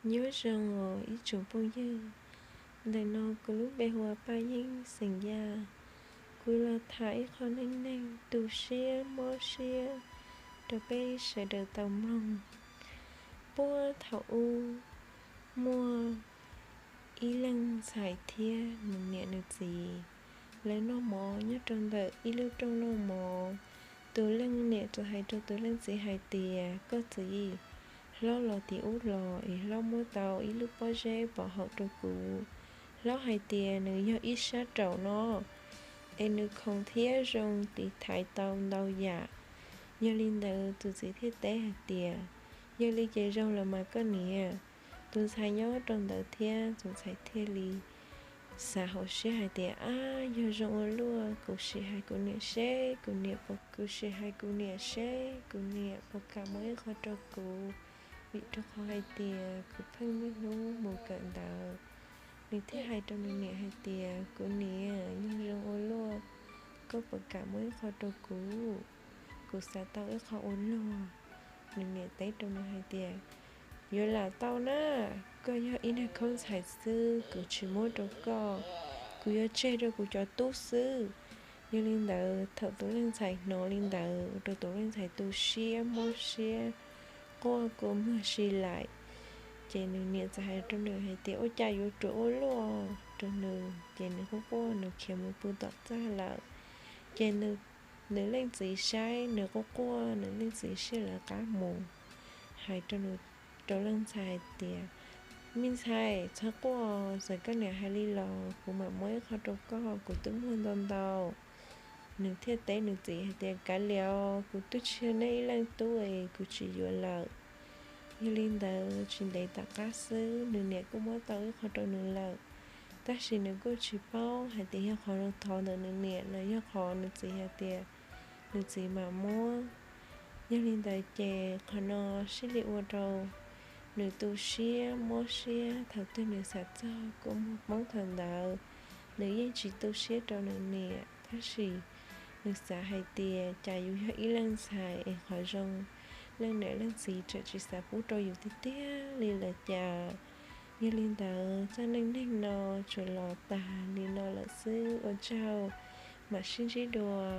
Nyob zoo os ib tsoom phooj ywg, ntawm no kuv lub npe hu ua Paj Yeeb xeem Yaj. Kuv los tham ib qho neej neeg tu siab mob siab rau peb sawv daws tau mloog. Puag thaum ub, muaj ib leej ntxhais thiab nws niam nws txiv, lawv noj mov nyob rau ntawm ib lub rooj noj mov. Tus leej niam txawm hais rau tus leej txiv hais tias, Koj txiv, hlob los tim ub los es hlob muab tau ib lub pob zeb pov haum rau kuv. Hlob hais tias nws yog ib sab raum no, es nws khoom thiab zoo tiv thaiv tau ntau yam. Yog li ntawd tus txiv thiaj teb hais tias, Yog li ces zoo los mas koj niam. Tus ntxhais nyob rau ntawd thiab tus ntxhais thiaj li xav hauv siab hais tias, Ab, yog zoo ua luaj, kuv sim hais kuv niam seb kuv niam, kuv sim hais kuv niam seb kuv niam puas kam muab ib qho rau kuv, vim rau qhov hais tias kuv pheej niaj hnub mus kawm ntawv. Nws thiaj hais rau nws niam hais tias, Kuv niam, yog zoo ua luaj, koj puas kam muab ib qho rau kuv? Kuv xav tau ib qho ua luag. Nws niam teb rau nws hais tias, Yuav lam tau na, koj yog ib niag khaub ntxhais xwb, kuv tsis muab rau koj, kuv yuav tseg rau kuv cov tub xwb. Yog li ntawd thaum tus leej ntxhais hnov li ntawd ua rau tus leej ntxhais tu siab mob siab, quaj kua muag si laim. Ces nws niam txawm hais rau nws hais tias, Ua cas yuav ruam ua luaj? Rau nws ces nws quaj quaj nws khiav mus pw tom txaj lawm. Ces nws leej txiv saib nws quaj quaj, nws leej txiv siab lawv qab mus, hais rau nws, rau leej ntxhais hais tias, Me ntxhais, txhob quaj, txawm koj niam hais li los kuv mam muab ib qho rau koj, kuv twb muaj ntau ntau. Nws thiaj teb nws txiv hais tias, Kav liam os, kuv twb tsis yog nej ib leej tub es kuv tsis yuav lawm. Yog li ntawd tsis ntev tom qab xwb nws niam kuj muab tau ib qho rau nws lawm, tab sis nws kuj tsis paub hais tias yog qhov thov ntawm nws niam los yog qhov nws txiv hais tias nws txiv mam muab. Yog li ntawd ces qhov no sib li ua rau nws tu siab mob siab, thaum twg nws xav txog kua muag poob thaum ntawd, nws yeej tsis tu siab rau nws niam, tab sis nws xav hais tias cas yus yog ib leej ntxhais es qhov zoo leej niam leej txiv tseem tsis xav pub rau yus tiag tiag li lawm cas. Yog li ntawd txoj neej neeg no tsuas los tag li no lawm xwb, ua tsaug, mam sib ntsib dua.